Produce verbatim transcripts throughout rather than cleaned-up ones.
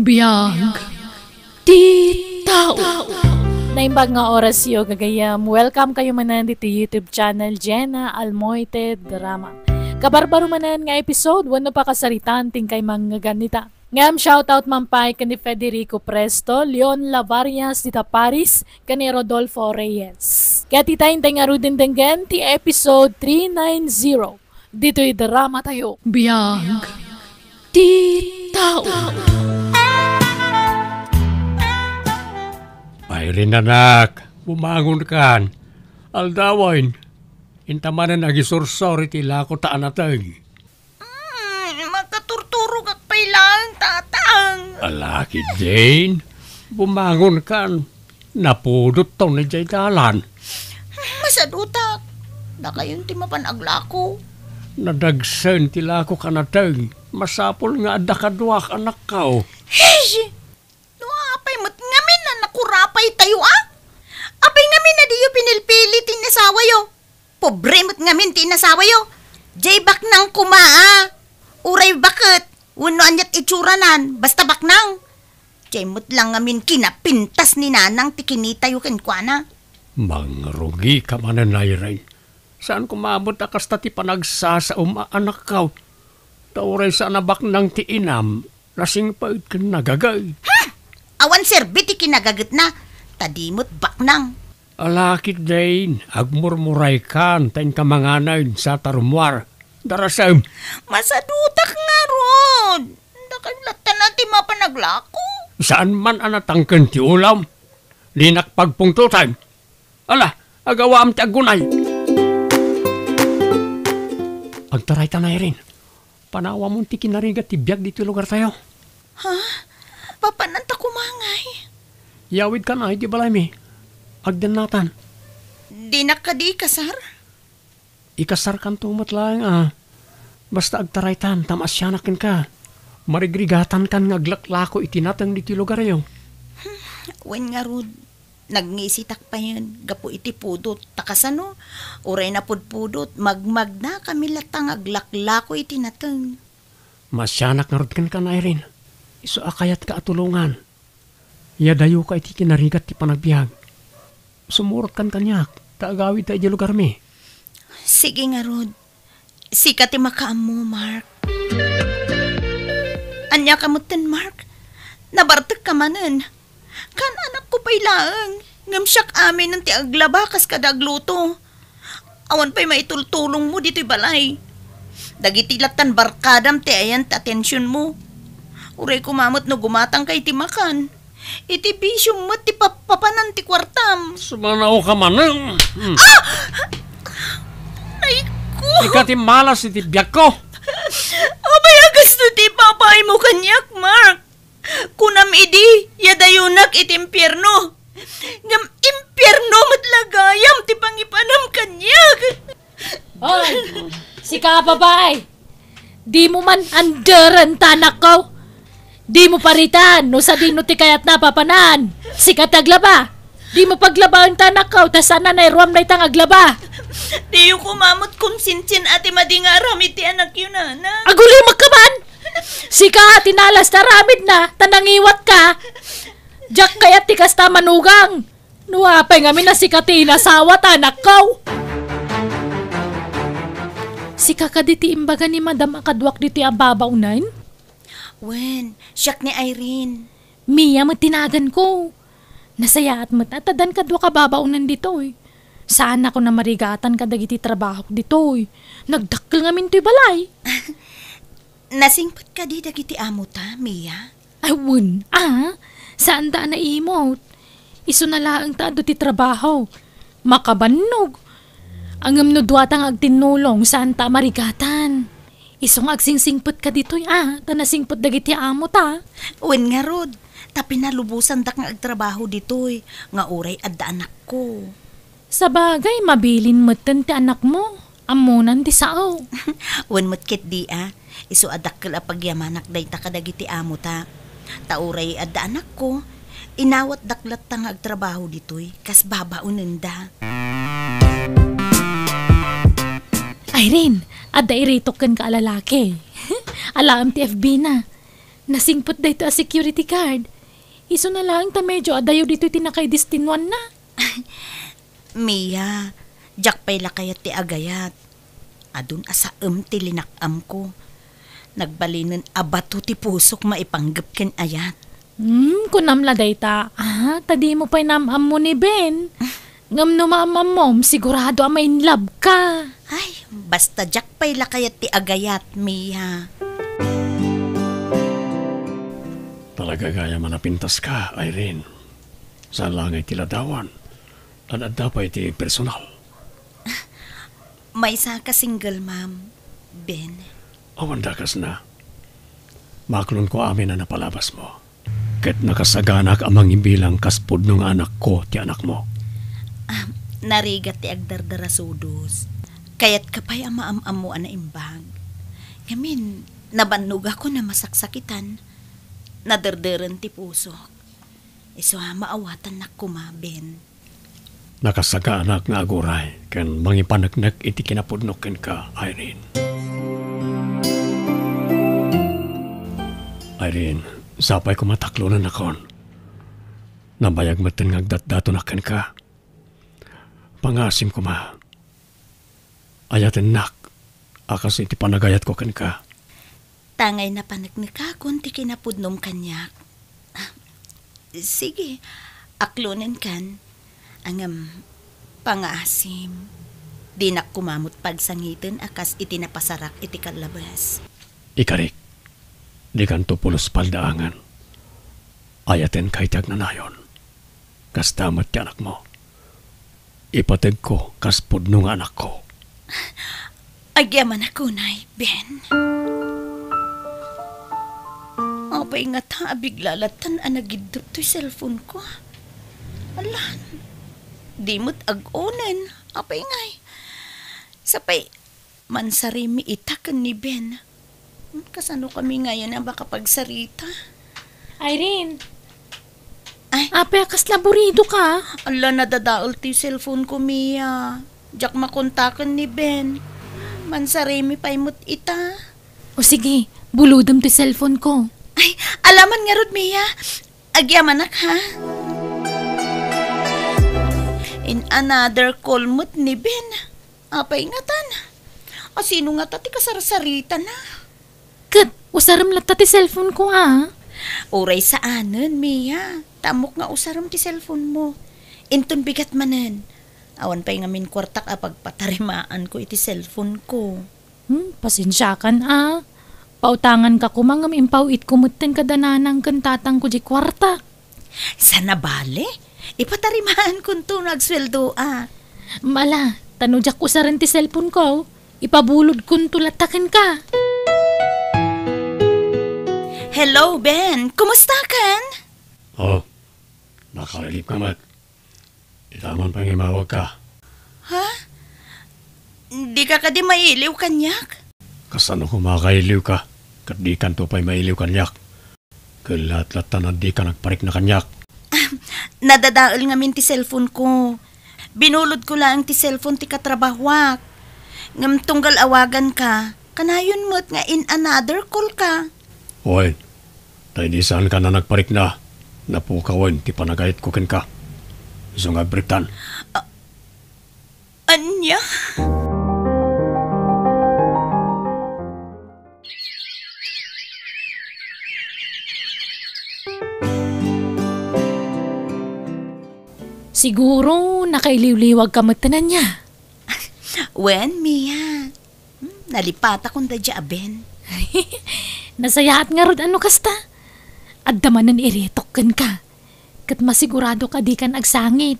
Biag ti tao. Naimbag nga orasyo, gagayyem. Welcome kayo manen ditoy YouTube channel, Jenna Almoite Drama. Kabarbaro manen nga episode, wenno pakasaritaan ti inkay mangngegannita. Ngem shoutout man pay ken ni Federico Presto, Leon Lavarias dita Paris, ken ni Rodolfo Reyes. Ket ita intay ngaruden denggen ti episode three nine zero. Ditoy drama tayo. Biag ti tao. Irene, anak, bumangon kan. Aldawen, inta manen agisursor iti lako ta anateng. Mm, makaturturogak pay laeng, Tatang. Ala, Jane, bumangon kan. Napudot ton idiay dalan. Masadutak. Dakayon ti mapan aglako. Nadagsen ti lako kanateng. Masapul nga adda kaduak, anakko. Hey! No apay met ngamin a nakurapay tayo, a? Apay ngamin a diyo pinilpili ti inasawayo? Pobre met ngamin ti inasawayo. Jay baknang koma, a. Uray baket, wenno aniat itsuranan, basta baknang. Jay met lang ngamin kinapintas ni Nanang ti kinitayo kenkuana. Mangrugika manen, Irene. Saan koma met a kasta ti panagsasaom a anakko. Ta uray saan a baknang ti inam, nasingpet ken nagagay. Hmm! Awan serbi ti kinagagetna, ta di met baknang. Ala, Jane, agmurmuraykan ta inka manganen sa ta rummuar. Darasem. Masadutak ngarud. Dakayo latta ti mapan aglako. Saan man a natangken ti ulam. Dinak pagpungtoten. Ala, agawam ti aggunay. Agtaraytan, Irene. Panawamon ti kinarigat ti biag ditoy lugartayo. Ha? Papananta koma ngay? Yawidkan iti balaymi. Agdennatan. Dinak kadi ikasar? Ikasarkanto met laeng a. Basta agtaraytan ta maasianak kenka. Marigrigatankan nga aglaklako iti nateng ditoy lugaryo. Wen ngarud, nagngisitak payen gapu iti pudot. Ta kasano, uray napudpudot, magmagnakami latta nga aglaklako iti nateng. Maasianak ngarud kenka, Irene. Isu a kayatka a tulongan. Iyadayoka iti kinarigat ti panagbiag. Sumurotkan kaniak, ta agawidta idiay lugarmi. Sige ngarud. Sika ti makaammo, Mark. Ania ka metten, Mark? Nabartekka manen. Kan-anakko pay laeng, ngem siak aminen ti aglaba kas kada agluto. Awan pay maitultulongmo ditoy balay. Dagiti lattan barkadam ti ayan ti atensionmo. Uray koma met no gumatangka iti makan. Iti bisiom met ti pap-, papanan ti kuartam. Sumanaoka manen. Hmm. Ah! Ay ko! Ika ti malas iti biagko. Apay a kastoy ti ipapaaymo kaniak, Mark? Kunam idi, iyadayonak iti impierno. Ngem impierno met la gayam ti pangipanam kaniak. Hoy, sika a babai! Dimo man anderen ta anakko. Dimo paritan no sadino ti kayatna a papanan. Sika ti aglaba. Dimo paglabaen ta anakko, ta saan a nairuam dayta nga aglaba. Diyo koma met konsensian a ti madi nga aramid ti anakyo, nana. Agulimek ka man! Sika ti nalas ti aramidna, ta nangiwatka. Diak kayat ti kasta a manugang. No apay ngamin a sika ti inasawa ta anakko. Sika kadi ti imbaga ni Madam a kaduak ditoy a babaonen? Wen, siak ni Irene. Mia met ti naganko. Nasayaat met a ta addan kaduak a babaonen ditoy. Saanakon a marigatan kadagiti trabaho ditoy. Nagdakkel ngamin toy balay. Nasingpet kadi dagiti amota, Mia? Ay, wen, a. Saanda a naimot. Isuna laeng ta adu ti trabaho. Makabannog. Ngem no duata nga agtinnulong, saanta a marigatan. Isu nga agsingsingpet ka ditoy, a, ta nasingpet dagiti amota. Wen ngarud, ta pinalubosandak nga agtrabaho ditoy, nga uray adda anakko. Sabagay, mabilin metten ti anakmo. Ammonan ti sao. Wen met ketdi a, isu a dakkel a pagyamanak dayta kadagiti amota. Ta uray adda anakko, inawatdak latta nga agtrabaho ditoy, kas babaonenda. Irene, adda iritok kenka a lalaki. Alaem ti F B na. Nasingpet daytoy a security guard. Isuna laeng ta medio adayo ditoy ti nakaidestinuanna. Mia, diak pay la kayat ti agayat. Adun a saem ti linak-amko. Nagbalinen a bato ti pusok maipanggep ken ayat. Hmm, kunam la dayta. Ah, ta dimo pay naam-ammo ni Ben. Ngem no maam-ammom, sigurado a ma-in love ka. Ay, basta diak pay la kayat ti agayat, Mia. Talaga gayam a napintas ka, Irene. Saan laeng ti ladawan. Ad-adda pay ti personal. Maysa ka single mom, Ben. Awan dakasna. Maklonko amin a napalabasmo. Ket nakasaganak a mangibilang kas pudno nga anakko ti anakmo. Ah, narigat ti agdardarasudos. Kayatka pay a maam-ammo a naimbag. Ngamin, nabannogakon a masaksakitan. Naderderen ti pusok. Isu a maawatannak koma, Ben. Nakasaganak nga aguray ken mangipaneknek iti kinapudnok kenka, Irene. Irene, sapay koma taklonennakon. Nabayag metten nga agdatdatonak kenka. Pangaasim koma. Ayatennak a kas iti panagayatko kenka. Tangay napaneknekakon ti kinapudnom kaniak. Sige, aklonenkan. Ngem, pangaasim, dinak koma met pagsangiten a kas iti napasarak iti kallabes. Ikarik, dikanto pulos paldaangen. Ayatenka iti agnanayon. Kasta met ti anakmo. Ipategko kas pudno nga anakko. Agyamanak unay, Ben. Apay ngata a bigla lattan a nagiddep toy cellphone ko? Alan, di met ag-onen. Apay ngay? Sapay, mansarimi ita ken ni Ben. Hmm, kasano kami ngayen a makapagsarita? Irene! Ay. Apay a kasla burido ka? Ala, nadadael ti cellphone ko, Mia. Diak makontaken ni Ben. Mansarimi pay met ita. O sige, bulodem ti cellphone ko. Ay, alaman ngarud, Mia. Agyamanak, ha? In another call met ni Ben. Apay ngatan? A, sino ngata ti kasarsaritana? Ket usarem latta ti cellphone ko, a? Uray saanen, Mia. Ta ammok nga usarem ti cellphone mo. Inton bigat manen. Awan pay ngamin kuartak a pagpatarimaanko iti cellphone ko. Hmm, pasensiakan, a. Pautanganka koma ngem impaw-itko metten kada nanang ken tatangko diay kuarta. Sana bale? Ipatarimaankonto no agsueldoak. Ala, ta no diak usaren ti cellphone ko, ipabulodkonto latta kenka. Hello, Ben. Kumusta kan? Oh, nakarelibka met. Ita man pangimawagka. Ha? Dika kadi mailiw kaniak? Kasano koma a kailiwka, ket dikanto pay mailiw kaniak? Kellat latta a dika nagparikna kaniak. Nadadael ngamin ti cellphone ko. Binulodko laeng ti cellphone ti katrabahoak. Ngem tunggal awaganka, kanayon met nga in another call ka. Wen, ta idi saanka a nagparikna, napukawen ti panagayatko kenka. Isu nga agbaliktan. A-, ania? Siguro, nakailiwliwagka met, ania? Wen, Mia. Hmm, nalipatakon daydiay a Ben. Nasayaat ngarud a no kasta. Adda manen iretok kenka. Ket masiguradok a dikan agsangit.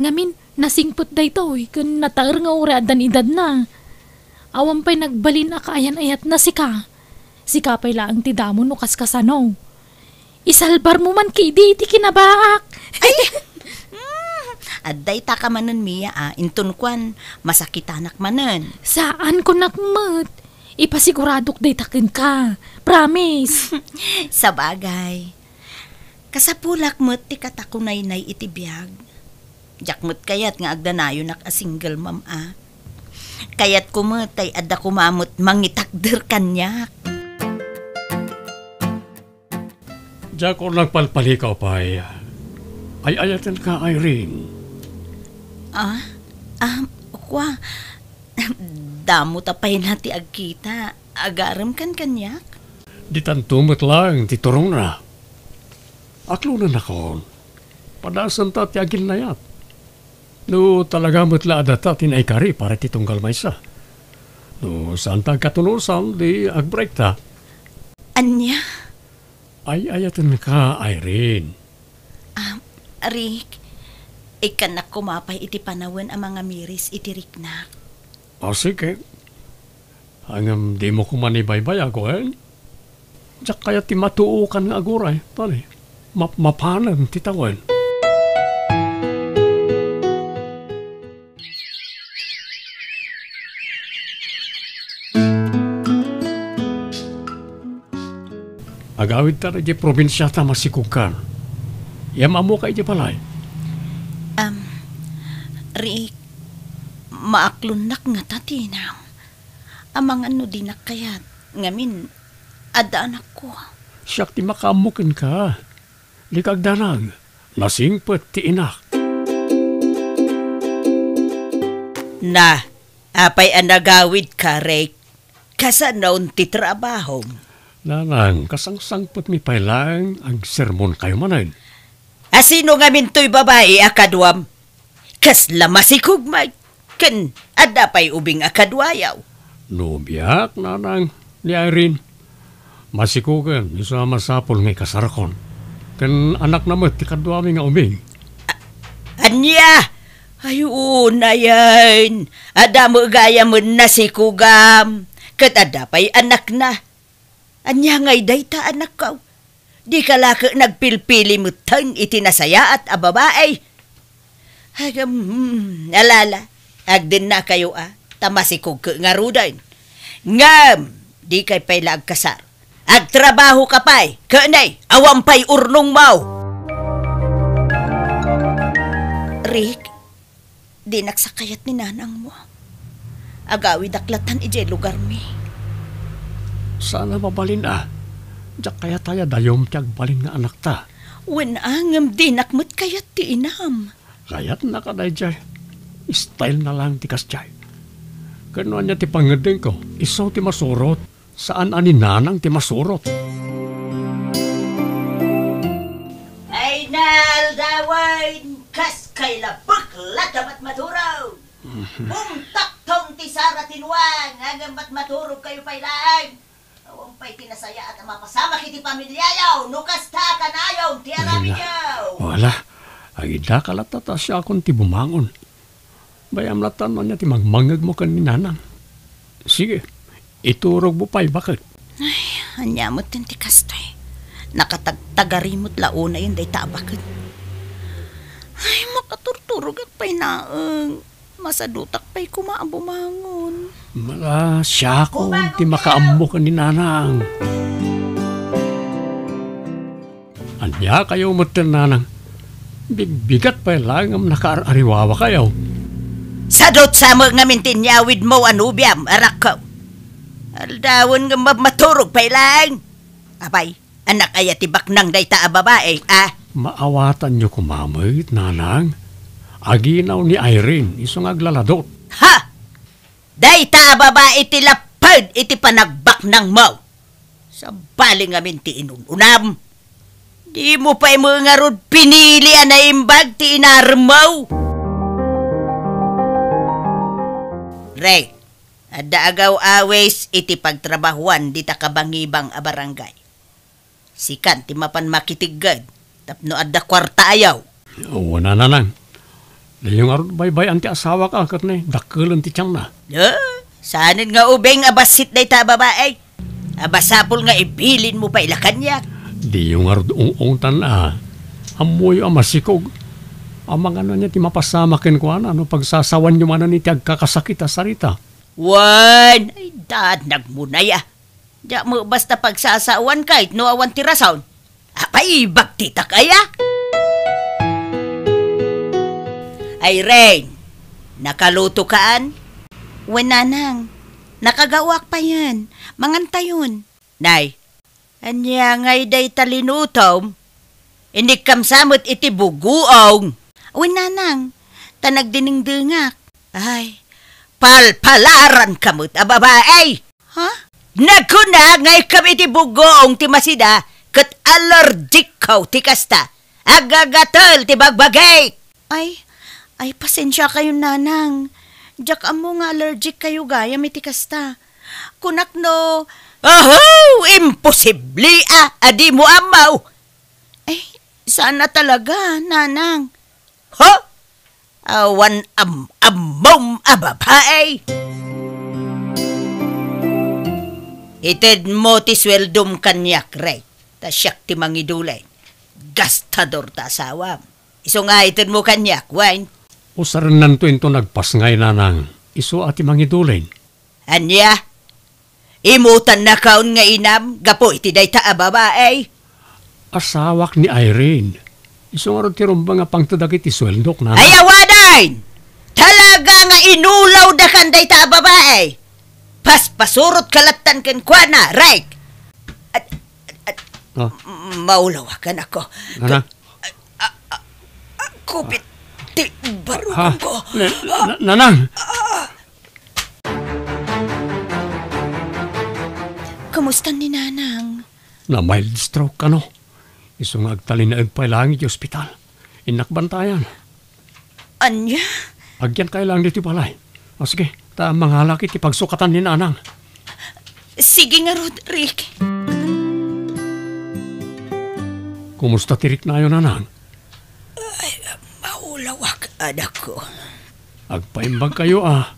Ngamin, nasingpet daytoy ken nataer nga uray addan edadna. Awan pay nagbalin a kaayan-ayatna sika. Sika pay laeng ti damo no kaskasano. Isalbarmo man ketdi iti kinabaak. Ay! Mm, adda itaka manen, Mia, a. Inton kuan, masakitanak manen. Saan, kunak met. Ipasiguradok dayta kenka. Promise. Sabagay. Kasapulak met ti katakunaynay iti biag. Diak met kayat nga agdanayonak a single mom, a. Kayatko met tay adda koma met mangitakder kaniak. Diak nagpalpalikaw pay. Ay-ayatenka, Irene. Ah? Ah, kua, damo ta pay na ti agkita. Agarem kan kaniak? Ditanto met laeng ti turongna. Aklonennakon. Padasenta ti aginnayat. No talaga met la a data ti naikari para ti tunggal maysa. No saanta agkatunosan, di agbreakta. Ania? Ay-ayatenka, Irene. Ah, Rick, ikkannak koma pay iti panawen a mangamiris iti riknak. Ah, sige. Ngem dimo koma ni baybayag, wen? Diak kayat ti matuokan nga aguray, tani, map-, mapanen ti tawen. Agawidka idiay probinsia ta masikogkan. Am-ammoka idiay balay? Am, Rick, maaklonnak ngata ti inam. Amangan no dinak kayat, ngamin, adda anakko. Siak ti makaammo kenka. Dika agdanag, nasingpet ti inak. Na, apay a nagawidka, Rick? Kasano ti trabahom? Nanang, kasangsangpetmi pay laeng agsermonkayo manen. A sino ngamin toy babai a kaduam? Kasla masikog met, ken adda pay ubing a kaduayo? No biak, nanang, ni Irene. Masikogen, isu a masapul nga ikasarakon. Ken anakna met ti kaduami nga ubing. A-, ania? Ay, unayen. Adda met gayamen nasikogam. Ket adda pay anakna. Ania ngay dayta, anakko? Dika la ket nagpilpili metten iti nasayaat a babai. Agam, hmm, alala, agdennakayo a, ta masikogko ngaruden. Ngem, dikay pay la agkasar. Agtrabahoka pay, ket nay, awan pay urnongmo. Rick, dinak sa kayat ni nanangmo. Agawidak latan idiay lugarmi. Saan a mabalin a. Diak kayat aya dayom ti agbalin nga anakta. Wen a, ngem dinak met kayat ti inam. Kayatna kadaydiay. Style na lang ti kasdiay. Ken no ania ti pangngeddengko, isu ti masurot. Saan a ni nanang ti masurot. Ay, naaldawen, kas kay la bekla ta matmaturog. Bumtakton ti sara ti nuang, ngem matmaturog kayo pay laeng. Awan pay ti nasayaat a mapasamak iti pamiliayo, no kasta a kanayon ti aramidyo. Wala, agidaka latta ta siakon ti bumangon. Bay-am latta no ania ti mangmangngegmo ken ni nanang. Sige, iturogmo pay baket. Ay, ania met ti kastoy? Nakatagtagari met la unayen dayta a baket. Ay, makaturturogak pay laeng. Masadutak pay koma a bumangon. Mala, siakon ti makaammo ken ni nanang. Ania kayo metten, nanang? Bigbigat pay laeng ngem nakaar-ariwawakayo. Sadut sa met ngamin ti inyawidmo a nobiam, arakko. Aldawen ngem mab-, maturog pay laeng. Apay, anak aya ti baknang dayta a babai, a? Maawatanyo koma met, nanang. Aginaw ni Irene, isu nga aglaladot. Ha! Dayta a babai ti lapped iti panagbaknangmo. Sabali ngamin ti inun-unam. Dimo pay met ngarud pinili a naimbag ti inaremmo. Rey, adda agaw-awis iti pagtrabahuan dita kabangibang a barangay. Sikan ti mapan makitigged tapno adda kuarta ayaw. Wen a, nanang. Diyo ngarud baybay-an ti asawak a ket ne, dakkelen ti tianna. Eh, saanen nga ubing a bassit dayta a babai. A masapul nga ibilinmo pay la kaniak. Diyo ngarud ung-ungtan a. Ammoyo a masikog. Amangan ania ti mapasamak kenkuana no pagsasawanyo manen iti agkakasakit a sarita. Wen, ay, daan nagmunaya. Diak met basta pagsasawan ket no awan ti rason. Apay, bagtitak aya? Irene, nakalutokaan? Wen, nanang. Nakagaoak payen. Mangantayon. Nay, Ania ngay dayta linutom? Inikkam sa met iti bugoong. Wen, nanang, ta nagdinengdengak. Ay, palpalaranka met a babae! Ha? Nagkuna nga ikkam iti bugoong ti masida, ket allergic-ko ti kasta. Agagatel ti bagbagik! Ay, ay, pasensiakayon, nanang. Diak ammo nga allergic kayo gayam iti kasta. Kunak no, Aho! Imposible a, a dimo ammo! Ay, saan a talaga, nanang. Ha? Awan am-ammom a babae! Itedmo ti sueldom kaniak, Rek, ta siak ti mangidulin. Gastador ta asawam. Isu nga itedmo kaniak, wen? Usarennanto inton agpasngay, nanang. Isu a ti mangidulin. Ania? Imutannakon nga inam gapu iti dayta a babae? Asawak ni Irene. Isu ngarud ti rumbeng a pangted dagiti sueldok, nanang. Ay, awanen! Talaga nga inulawdakan dayta a babae! Paspasurotka lattan kenkuana, Rek! At, at, at, Ah. Maulawakan ako. Nanang? A, a, a, a, kupit ti barukongko. Na, na, nanang! Kumusta ni Nanang? Na-mild stroke kano. Isu nga agtalinaed pay laeng iti ospital. Innak bantayan. Ania? Agyankayo laeng ditoy balay. O sige, ta mangalak iti pagsukatan ni Nanang. Sige ngarud, Rick. Kumusta ti riknayo, Nanang? Ay, maulawak, anakko. Agpaimbagkayo a.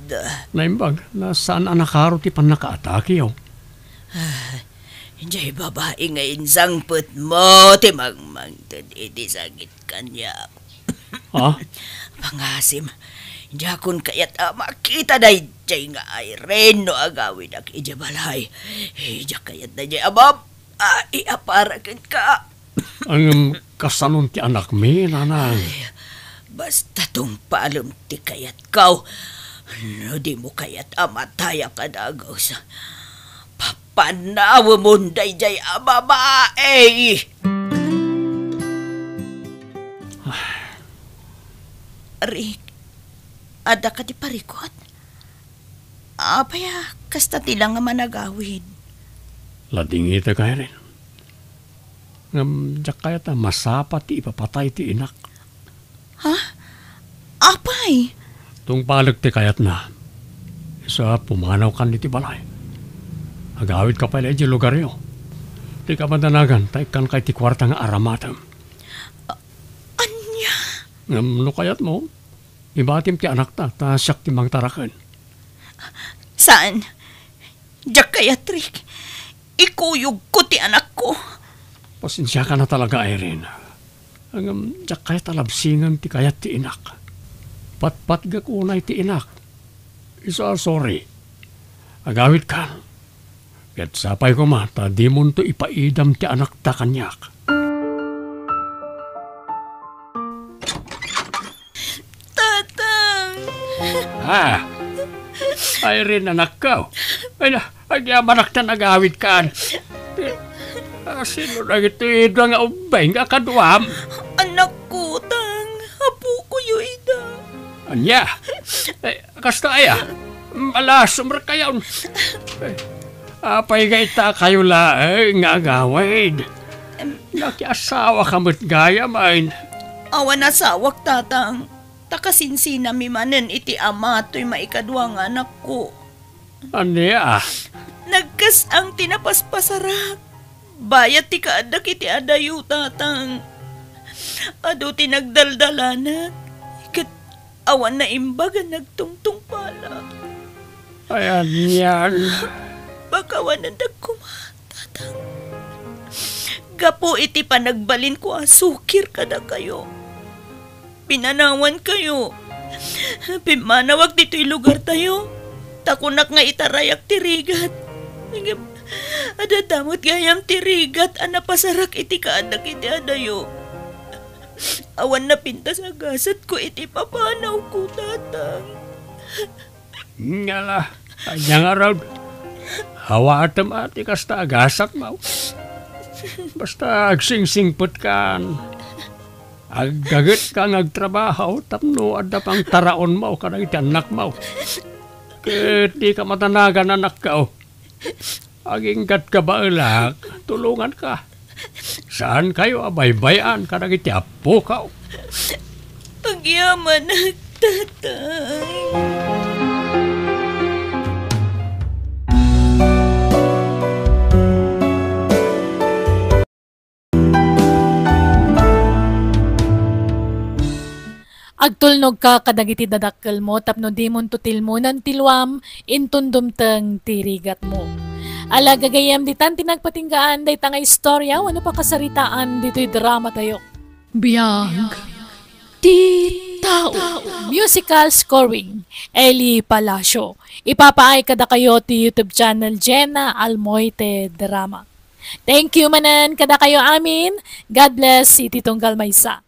Da. Naimbag, na saan a nakaro ti pannakaatakeyo. Ah, diay babai nga insangpetmo ti mangmangted iti sakit kaniak. Ha? Pangasim, diakon kayat a makita daydiay nga Irene no agawidak idiay balay. Diak kayat daydiay a bab-, a, iapara kenka. Ngem kasanon ti anakmi, Nanang? Ay, basta tungpalem ti kayatko. No dimo kayat a matayak a dagus, papanawemon daydiay a babai! Rick, adda kadi parikut? Apay a kasta ti la nga managawid? Ladingitek, Irene. Ngem diak kayat a masapa ti ipapatay ti inak. Ha? Apay? Tungpalek ti kayatna. Isu a pumanawkan iti balay. Agawidka pay la idiay lugaryo. Dika madanagan ta ikkanka iti kuarta nga aramatem. A-, ania? Ngem no kayatmo, ibatim ti anakta ta siak ti mangtaraken. Saan? Diak kayat, Rick. Ikuyogko ti anakko. Pasensiakan a talaga, Irene. Ngem diak kayat a labsingen ti kayat ti inak. Patpatgek unay ti inak. Isu a sorry. Agawidkan. Ket sapay koma ta dimonto ipaidam ti anakta kaniak. Tatang! Ah! Irene, anakko. Ay na, agyamanak ta nagawidkan. Ah, sino dagitoy dua nga ubbing a kaduam? Anakko, Tang. Apokoyo ida. Ania? Eh, kasta aya? Malasumrek kayon. Eh, apay nga itakayo laeng nga agawid? Em. Nakiasawaka met gayam, ay. Awan asawak, Tatang. Ta kasinsinami manen iti ama toy maikadua nga anakko. Ania? Nagkas-ang ti napaspasarak. Bayat ti kaaddak iti adayo, Tatang. Adu ti nagdaldalanak, ket awan naimbag a nagtungtungpalak. Ay, anian? Pakawanendak koma, Tatang. Gapu iti panagbalinko a sukir kadakayo. Pinanawankayo. Pimmanawak ditoy lugartayo, ta kunak nga itarayak ti rigat. Ngem, adda met gayam ti rigat a napasarak iti kaaddak iti adayo. Awan napintas a gasatko iti papanawko, Tatang. Ngala, ania ngarud? Awatem a ti kasta agasatmaw. Basta agsingsingpetkan. Agdagetka nga agtrabaho tapno adda pangtaraonmaw kadagiti annakmaw. Ket dika matanagan, anakko. Aginggatka baelak, tulonganka. Saankayo a baybay-an kadagiti appokaw. Agyamanak, tatay. Agtulnogka kadagiti dadakkelmo tapno dimonto tilmonen ti luam inton dumteng ti rigatmo. Ala, gagayyem, ditan ti nagpatinggaan dayta nga istorya wenno pakasaritaan ditoy dramatayo. Biag ti tao. Musical scoring, Eli Palacio. Ipapaay kadakayo ti YouTube channel Jenna Almoite Drama. Thank you manen kadakayo amin. God bless iti tunggal maysa.